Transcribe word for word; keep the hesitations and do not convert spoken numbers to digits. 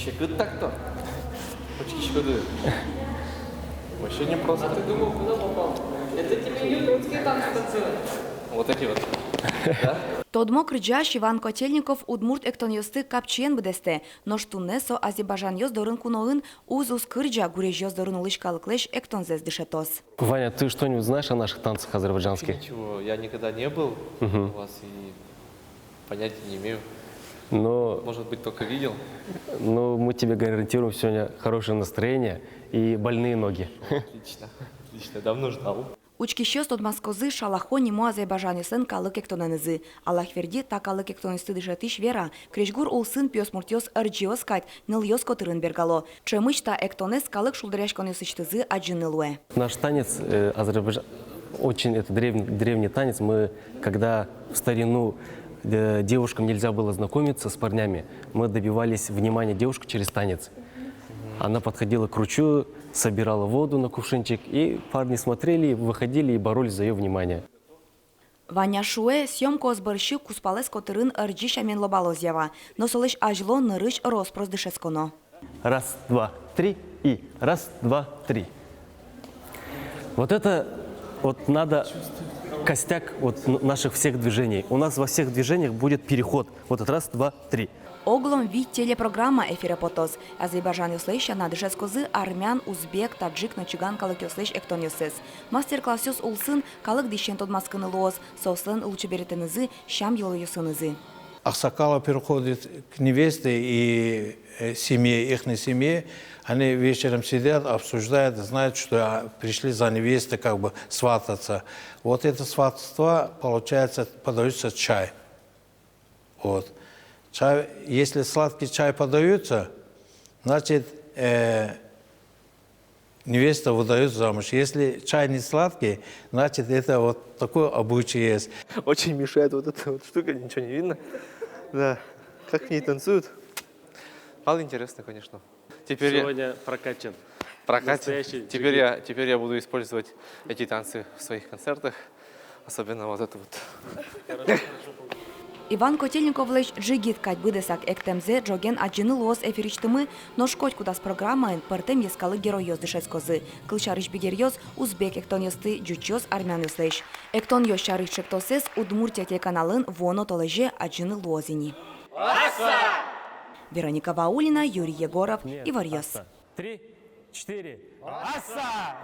Секыт так-то. Учкиськоды. Вообще непросто. А ты думал, куда попал? Это тебе не удмуртские танцы танцевать. Вот эти вот. Да? Тодмо кырӟась Иван Котельников удмурт эктонъёсты капчиен быдэстэ, нош туннэ со азербайжанъёс дорын куноын, уз-уз кырӟа, гурезьёс дорын улӥсь калыклэсь эктонзэс дышетоз. Ваня, ты что-нибудь знаешь о наших танцах азербайджанских? Ничего, я никогда не был у вас и понятия не имею. Но, может быть, только видел. Но мы тебе гарантируем сегодня хорошее настроение и больные ноги. Отлично, отлично, давно ждал. Учкисьёс тодматскозы «Шалахо» нимо азербайжанъёслэн калык эктонэнызы. Алахверди та калык эктонъёсты дышетӥсь вера: крезьгур улсын пиосмуртъёс ӧрӟиос кадь нылъёс котырын бергало. Ӵемысь та эктонэз калык шулдыръяськонъёсысьтызы адӟыны луэ. Наш танец, э, азербайджан-, очень это древний, древний танец. Мы, когда в старину, э, девушкам нельзя было знакомиться с парнями, мы добивались внимания девушки через танец. Она подходила к ручью, собирала воду на кувшинчик, и парни смотрели, выходили и боролись за её внимание. Ваня шуэ, съёмкаос бӧрсьы кузпалэз котырын ӧрӟи сямен лобалозъя вал, но солэсь азьло нырысь рос-прос дышетсконо. Раз, два, три, и раз, два, три. Вот это вот надо костяк вот н-, наших всех движений. У нас во всех движениях будет переход. Вот этот раз, два, три. Оглом вить телепрограмма эфире потоз. Азербайжанъёслэсь сяна дышетскозы армян, узбек, таджик но чыган калыкъёслэсь эктонъёссэс. Мастер-классъёс улсын калык дӥсен тодматскыны луоз, соослэн лулчеберетэнызы, сям-йылолъёсынызы. Аксакалов приходит к невесте и, э, семье, ихней семье. Они вечером сидят, обсуждают, знают, что, а, пришли за невестой как бы свататься. Вот это сватовство, получается, подается чай. Вот. Чай, если сладкий чай подается, значит, э, невеста выдают замуж. Если чай не сладкий, значит, это вот такой обычай есть. Очень мешает вот эта вот штука, ничего не видно. Да. Как в ней танцуют? Мало интересно, конечно. Теперь я Сегодня прокачан. Прокачан. Настоящий Теперь джигит. я, теперь я буду использовать эти танцы в своих концертах. Особенно вот это вот. Иван Котельниковлэсь джигит кадь быдэсак эктэмзэ ӝоген адӟыны луоз эфирысьтымы, нош котькудаз программаын пӧртэм йӧскалык геройёс дышетскозы. Кылсярысь, бигеръёс — узбек эктонъёсты, ӟучъёс — армянъёслэсь. Эктонъёс сярысь ӵектосэз «Удмуртия» телеканалын вуоно толэзе адӟыны луоз ини. Вероника Ваулина, Юрий Егоров, Иворъёс. Три, четыре. Асса!